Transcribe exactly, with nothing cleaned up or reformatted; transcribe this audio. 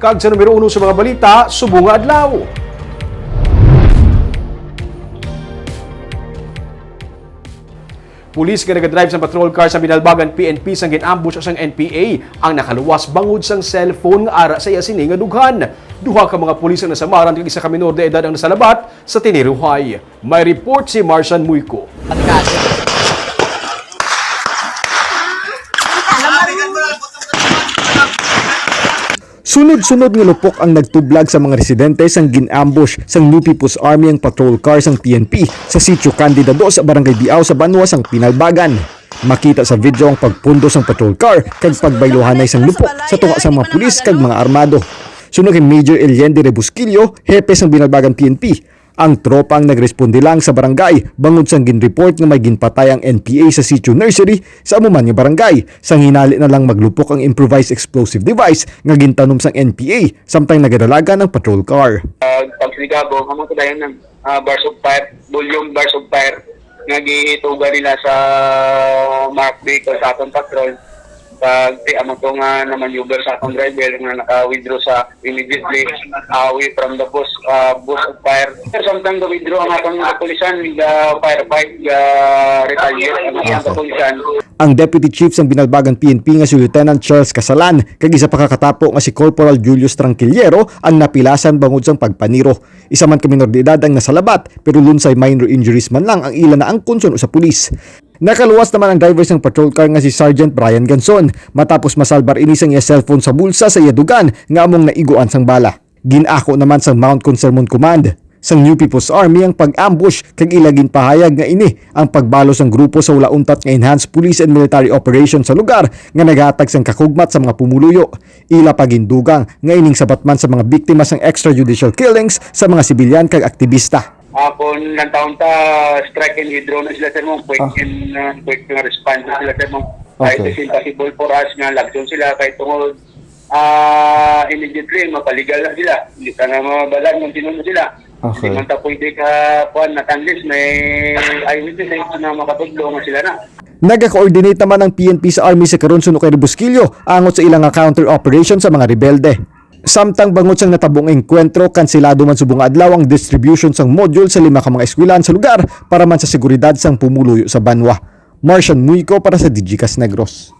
Kag sa numero uno sa mga balita subong nga adlaw. Pulis nga nagadrive sang patrol car sa Binalbagan P N P sang gin-ambush sang N P A ang nakaluwas bangod sang cellphone nga ara sa iya sini nga dughan. Duha ka mga pulis ang nasamaran kag isa ka minor de edad ang nasalabat sa tiniruhay. May report si Marsan Muyko. Sunod-sunod nga lupok ang nagtublag sa mga residente sang gin-ambush sang New People's Army ang patrol car sang P N P sa Sitio Candida dos sa Barangay Biao sa banwa sang Pinalbagan. Makita sa video ang pagpundo sang patrol car kag pagbayluhanay sang lupok sa tunga sang mga pulis kag mga armado. Suno kay Major Eliende Rebusquillo, hepe sang Binalbagan P N P, ang tropa ang nagresponde lang sa barangay bangod sang ginreport nga may ginpatay ang N P A sa Sitio Nursery sa amo man nga barangay. Sang hinali na lang maglupok ang improvised explosive device nga gintanom sang N P A samtang nagadalagan ang patrol car. Pag, pag sinigabo, amo sa dayon ng, ah, burst of fire, volume burst of fire nga gituga nila sa marked vehicle sa aton patrol. Pag ti amo to nga na-maneuver sa akong driver nga naka-withdraw sa immediately, ah, away from the bush, ah, bush of fire. Pero samtang ga-withdraw ang atong kapulisan, ga-firefight, ga-retaliate ang atong kapulisan. Ang Deputy Chief sang Binalbagan P N P nga si Lieutenant Charles Casalan kag isa pa ka katapo nga si Corporal Julius Tranquillero ang napilasan bangod sang pagpaniro. Isa man ka minor de edad ang nasalabat, pero lunsay minor injuries man lang ang ila naangkon suno sa pulis. Nakaluwas naman ang driver sang patrol car nga si Sergeant Brian Ganson, matapos masalbar ini sang iya cellphone sa bulsa sa iya dugan nga among naiguan sang bala. Gin-ako naman sang Mount Consermon Command sang New People's Army ang pag-ambush kag ila ginpahayag nga ini ang pagbalo sang grupo sa wala untat nga enhanced police and military operation sa lugar nga naghatag sang kakugmat sa mga pumuluyo. Ila pa gindugang nga ining sabat man sa mga biktima sang extrajudicial killings sa mga sibilyan kag aktibista. Ah, kung nagtaon ta, strike and withdraw na sila, sir, mo. Quick Ah. and, ah, quick nga response na sila, sir, mo. Kahit Okay. It's impossible for us nga lagson sila, kahit tungod, ah, immediately, mapaligal na sila. Hindi ka na mabalan kung sino na sila. Okay. Hindi man ta pwede ka, kuwan, not unless may eyewitness na makatudlo nga sila na. Naga-coordinate naman ang P N P sa Army sa karon suno kay Rebusquillo angot sa ila nga counter operation sa mga rebelde. Samtang bangod sang natabong engkwentro, kanselado man subong nga adlaw ang distribution sang module sa lima ka mga eskwelahan sa lugar para man sa seguridad sang pumuluyo sa banwa. Martian Muico para sa Digicast Negros.